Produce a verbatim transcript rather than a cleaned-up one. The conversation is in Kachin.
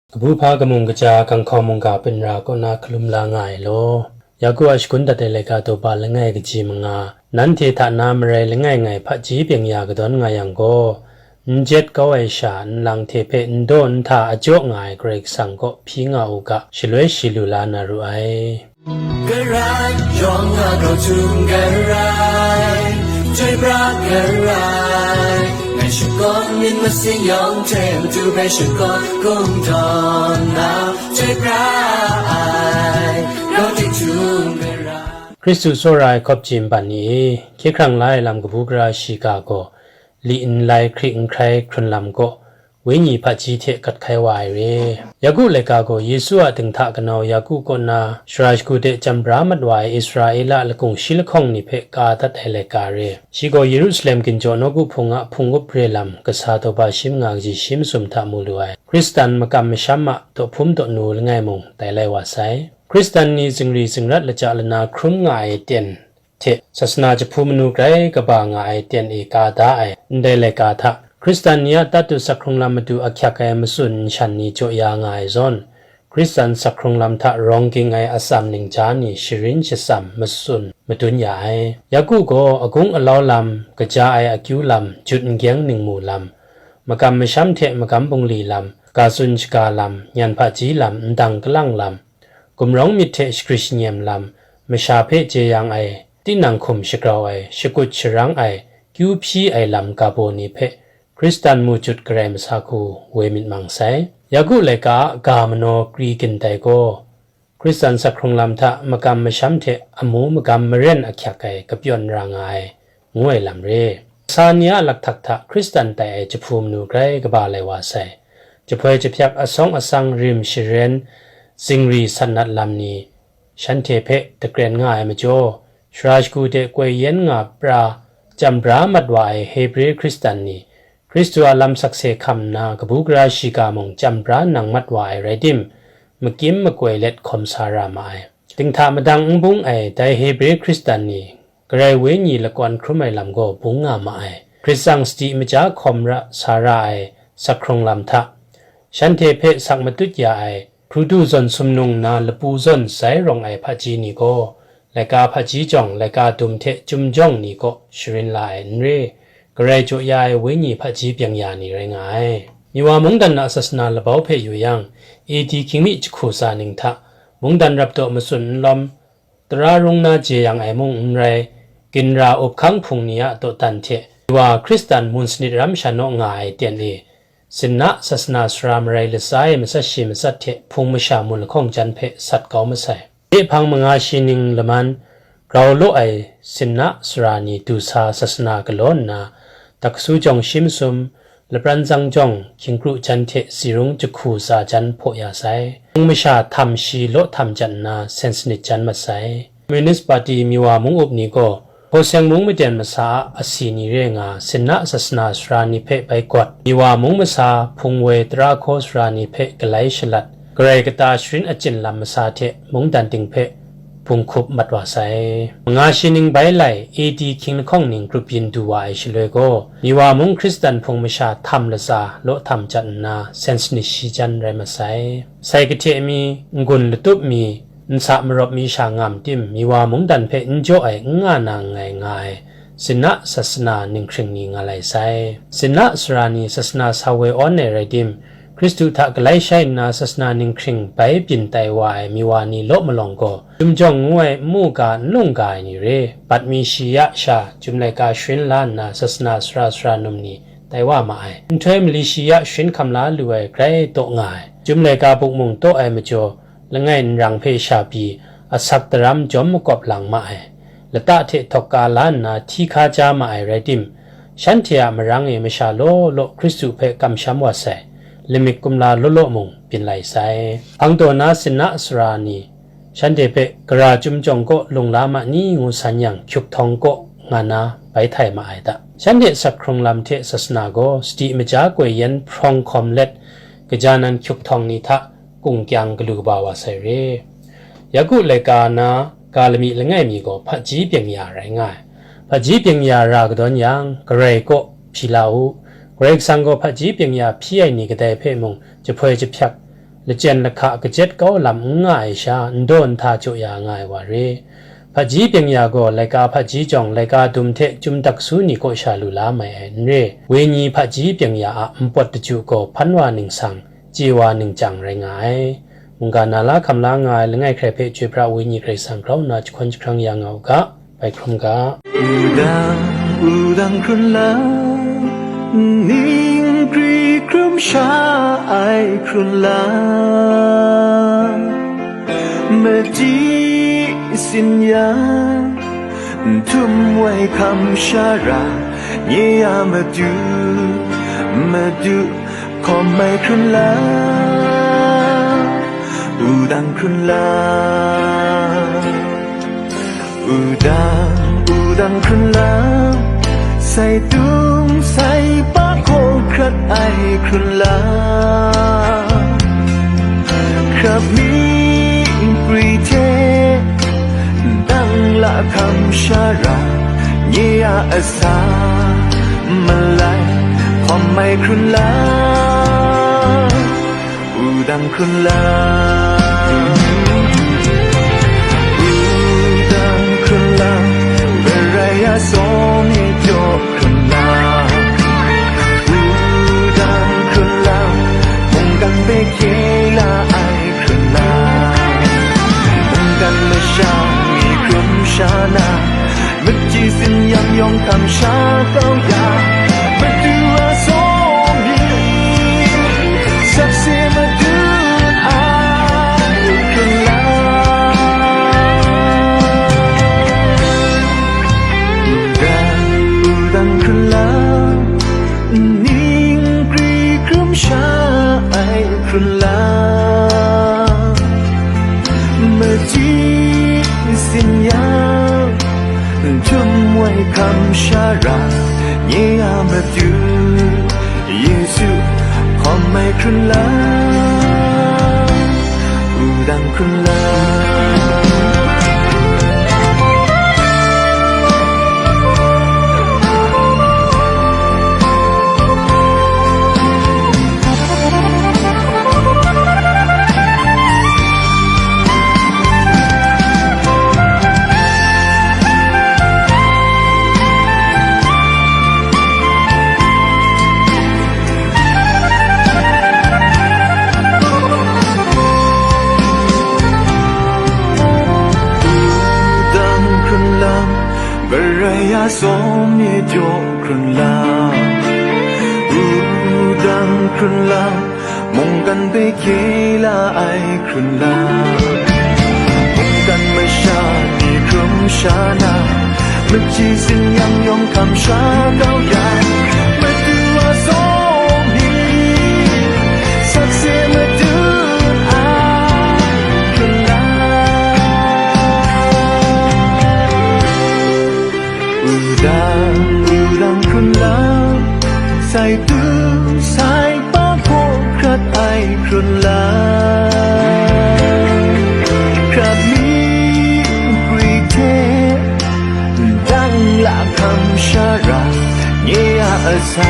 Kabu hpa kamung kaja, ganghkawng mungga pinra kaw na hkalum la nga ai law, Yaku a shagun dat ai laika daw ba langai kaji manga, nanhte hta na marai langai ngai hpaji byeng ya kadawn nga yang gaw, n jet kau ai sha nlang hte hpe n daw n hta a jaw nga ai Karai Kasang kaw hpyi nga u ga, shaloi shi lu la na ru ai. Karai yawng a grau htum karai, chyoi pra karai, ngai shakawn myit masin yawng hte matu hpe shakawn kungdawn na, chyoi pra ai, grau htum karai. Hkristu tsawra ai hkawp chye mban ni e, hkye hkrang la ai lam kabu gara shiga gaw, li nlai hkri n hkrai hkrun lam kaw, Wenyi hpaji hte gat hkai wa ai re. Yaku laika gaw Yesu a dinghta kanau Yaku kaw na shara shagu de chyam bra mat wa ai Israela lakung shi lahkawng ni hpe ka dat ai laika re. Shi gaw Yerusalem ginjaw nawku hpung a hpung up re lam kasa daw ba shi manga kaji shi masum hta mu lu ai. Hkristan makam masham a daw hpum daw nu langai mung tai lai wa sai. Hkristan ni zingri zingrat laja lana hkrum nga ai aten hte sasana jahpu manu grai kaba nga ai aten e ka da ai ndai laika hta, Hkristan ni a tatu sak hkrung lam matu ahkyak ai matsun nshan ni jaw ya nga ai zawn, Hkristan sak hkrung lam hta rawng ging ai atsam ningja ni sharin shatsam matsun madun ya ai. Yaku gaw agung alau lam, kaja ai akyu lam, jut n-gyeng ningmu lam, makam masham hte magam bungli lam, ga tsun shaga lam, nyan hpaji lam, ndang kalang lam, gumrawng myit hte shagri shanyem lam, masha hpe jeyang ai, tinang hkum shagrau ai, shakut sharang ai, kyu hpyi ai lam ga baw ni hpe Hkristan mu jut karai masa hku woi myit mang sai. Yaku laika a ga manaw kri gin tai gaw, Hkristan sak hkrung lam hta makam masham hte amu magam maren ahkyak ai kapyawn ra nga ai, ngu ai lam re. Sa ni a lakhtak hta Hkristan tai ai jahpu manu grai kaba lai wa sai. Jahpoi jahpyak asawng asang rim sharen zingri sat nat lam ni shanhte hpe dakren nga ai majaw, shara shagu de koi yen nga pra, chyam bra mat wa ai Hebre Hkristan ni, Hkristu a lam sakse hkam nna kabu gara shiga mung chyam bra nang mat wa ai rai tim, makyim makoi let hkawm sa ra ma ai. Dinghta madang n bung ai dai Hebre Hkristan ni, Karai Wenyi lakawn hkrum ai lam gaw bung nga ma ai. Hkrit tsang sadi maja hkawm ra sa ra ai sak hkrung lam hta, shanhte hpe sak matut ya ai, hkrudu zawn sumnung nna lapu zawn sai rawng ai hpaji ni gaw, laika hpaji jawng, laika dum hte chyum jawng ni kaw sharin la ai n re, Karai jaw ya ai Wenyi hpaji byeng ya ni rai nga ai. Miwa mungdan a sasana labau hpe yu yang, A D hkying mi jahku tsa ning hta, mungdan rap daw matsun n lawm, tara rung na jeyang ai mung n rai, ginra up hkang hpung ni a dawdan hte, wa Hkristan mun sanit ram sha naw nga ai ten e, sinna sasana sara marai latsa e matsat shi matsat hte hpung masha mun lahkawng jan hpe sat kau masai. Hte hpang manga shi ning laman, grau law ai sinna sara ni du sa sasana galaw nna, daksu jawng shi masum, lapran tsang jawng hkying kru jan hte tsi rung jahku tsa jan hpaw ya sai. Hpung masha htam shi law htam jan nna sen sanit jan mat sai. Communist Party Miwa mung up ni gaw, Hkaw Seng mung maten masa a asi ni re nga, sinna sasana sara ni hpe bai gawt, Miwa mung masa hpung woi tara hkaw sara ni hpe galai shalat, Karai kata sharin achyin lam masa hte mungdan ting hpe bung hkup mat wa sai. Manga shi ning bai lai, A D hkying lahkawng ning grup yin du wa ai shaloi gaw, Miwa mung Hkristan hpung masha htam latsa law htam jan nna, sen sanit shi jan rai mat sai. Sai kahte mi, n-gun latup mi, nsa marawp mi sha ngam tim, Miwa mungdan hpe n jaw ai, n nga na nngai nga ai, sinna sasana ninghkring ni nga lai sai. Sinna sara ni sasana sa woi awn ai rai tim, Hkristu hta galai shai nna sasana ninghkring bai byin tai wa ai Miwa ni law malawng gaw, Chyum jawng ngu ai n mu ga n lung ga ai ni re, bat mi shi ya sha, chyum laika sharin la nna sasana sara sara num ni tai wa ma ai. Nhtoi mali shi ya sharin hkam la lu ai grai taw nga ai. Chyum laika buk mung taw ai majaw, langai nrang hpe sha pyi, asak daram jawm makawp lang ma ai. Lata hte htawk ka la nna hti hka ja ma ai rai tim, shanhte a marang e masha law law Hkristu hpe kamsham wa sai, lamik kumla law law mung byin lai sai. Hpang taw na sinna sara ni, shanhte hpe gara chyum jawng kaw lung la ma ni ngu san yang, hkyuk htawng kaw nga na bai htai ma ai ta. Shanhte sak hkrung lam hte sasana gaw sadi maja koi yen hprawng hkawm let, gaja nan hkyuk htawng ni hta kung kyang galu kaba wa sai re. Yaku laika na ga lami langai mi gaw hpaji byeng ya rai nga ai. Hpaji byeng ya ra kadawn yang, Karai kaw hpyi la u. Karai Kasang gaw hpaji byeng ya hpyi ai ni kadai hpe mung jahpoi jahpyak, lachyen lahka kachyen kau lam n nga ai sha, n daw n hta jaw ya nga ai wa re. Hpaji byeng-ya gaw laika hpaji jawng laika dum hte chyum daksu ni kaw sha lu la mai ai n re. Wenyi hpaji byeng-ya a npawt daju gaw hpan wa ningsang, chye wa ningchyang rai nga ai. Mungga na la hkam la nga ai langai hkrai hpe chyoi pra ai Wenyi Karai Kasang grau nna jahkawn jahkrang ya nga u ga, bai hkrum ga. Wudang, wudang hkrun la, ning gri hkrum sha ai hkrun la, machyi sin ya, n htum wai hkam shara, nye a madu, madu, hkawm ai hkrun la, wudang hkrun la. Wudang, wudang hkrun la, sai tung sai pa hkaw hkrat ai hkrun la, hkrap mi nkri hte, dang la hkam shara, nye a asa, malai hkawm ai hkrun la, wudang hkrun la, wudang hkrun la, Karai a sawm ni jaw hkrun la, wudang hkrun la, mungkan hpe hkye la ai hkrun la, mungkan masha ni hkrum sha na, machyi sin yang yawng hkam sha kau ya, madu a sawm ni, sakse madun ai hkrun la, wudang, wudang hkrun la, ning gri hkrum sha ai hkrun la, machyi sin ya, n htum wai hkam shara, nye a madu, Yesu hkawm ai hkrun la, wudang hkrun la. Wudang hkrun la, Karai a sawm ni jaw hkrun la, wudang hkrun la, mungkan hpe hkye la ai hkrun la, mungkan masha ni hkrum sha na, machyi sin yang yawng hkam sha kau ya, madu a sawm ni, sakse madun ai hkrun la, wudang, wudang hkrun la, sai tung sai pa hkaw hkrat ai hkrun la, hkrap mi nkri hte, dang la hkam shara, nye a asa,